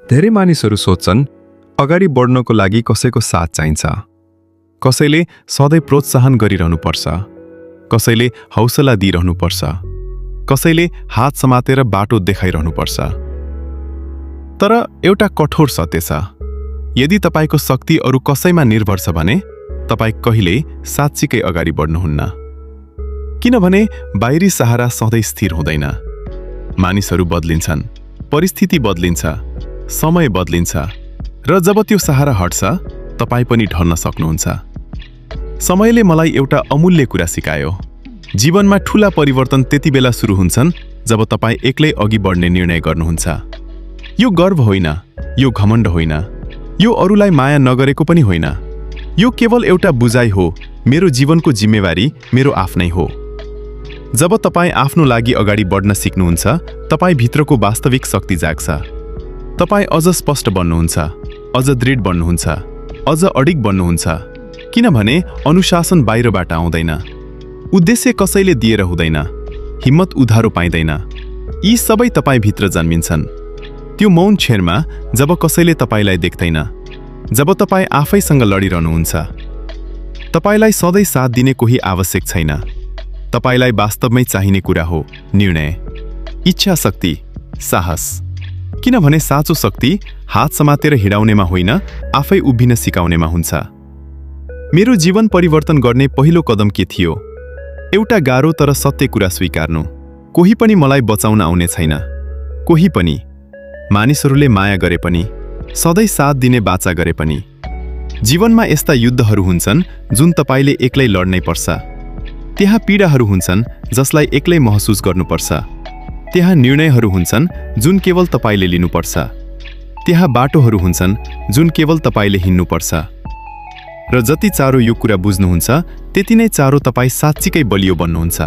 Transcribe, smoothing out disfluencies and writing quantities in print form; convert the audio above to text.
धेरै मानिसहरू सोच्छन् अगाडि बढ्नको लागि कसैको साथ चाहिन्छ। कसैले सधैँ प्रोत्साहन गरिरहनुपर्छ, कसैले हौसला दिइरहनुपर्छ, कसैले हात समातेर बाटो देखाइरहनुपर्छ। तर एउटा कठोर सत्य छ, यदि तपाईको शक्ति अरू कसैमा निर्भर छ भने तपाई कहिल्यै साँच्चीकै अगाडि बढ्नुहुन्न। किनभने बाहिरी सहारा सधैँ स्थिर हुँदैन। मानिसहरू बदलिन्छन्, परिस्थिति बदलिन्छ, समय बदलिन्छ, र जब त्यो सहारा हट्छ तपाई पनि ढल्न सक्नुहुन्छ। समयले मलाई एउटा अमूल्य कुरा सिकायो। जीवनमा ठूला परिवर्तन त्यति बेला सुरु हुन्छन् जब तपाई एक्लै अघि बढ्ने निर्णय गर्नुहुन्छ। यो गर्व होइन, यो घमण्ड होइन, यो अरूलाई माया नगरेको पनि होइन। यो केवल एउटा बुझाइ हो, मेरो जीवनको जिम्मेवारी मेरो आफ्नै हो। जब तपाई आफ्नो लागि अगाडि बढ्न सिक्नुहुन्छ, तपाई भित्रको वास्तविक शक्ति जाग्छ। तपाई अझ स्पष्ट बन्नुहुन्छ, अझ दृढ बन्नुहुन्छ, अझ अडिग बन्नुहुन्छ। किनभने अनुशासन बाहिरबाट आउँदैन, उद्देश्य कसैले दिएर हुँदैन, हिम्मत उधारो पाइँदैन। यी सबै तपाई भित्र जन्मिन्छन्। त्यो मौन क्षणमा जब कसैले तपाईलाई देख्दैन, जब तपाई आफैसँग लडिरहनुहुन्छ। तपाईलाई सधैँ साथ दिने कोही आवश्यक छैन। तपाईलाई वास्तवमै चाहिने कुरा हो निर्णय, इच्छा शक्ति, साहस। किनभने साँचो शक्ति हात समातेर हिँडाउनेमा होइन, आफै उभिन सिकाउनेमा हुन्छ। मेरो जीवन परिवर्तन गर्ने पहिलो कदम के थियो? एउटा गाह्रो तर सत्य कुरा स्वीकार्नु। कोही पनि मलाई बचाउन आउने छैन, कोही पनि। मानिसहरूले माया गरे पनि, सधैँ साथ दिने बाचा गरे पनि। जीवनमा यस्ता युद्धहरू हुन्छन् जुन तपाईले एक्लै लड्नै पर्छ। त्यहाँ पीडाहरू हुन्छन् जसलाई एक्लै महसुस गर्नुपर्छ। त्यहाँ निर्णयहरू हुन्छन् जुन केवल तपाईले लिनुपर्छ। त्यहाँ बाटोहरू हुन्छन् जुन केवल तपाईले हिँड्नुपर्छ। र जति चाँडो यो कुरा बुझ्नुहुन्छ, त्यति नै चाँडो तपाई साँच्चीकै बलियो बन्नुहुन्छ।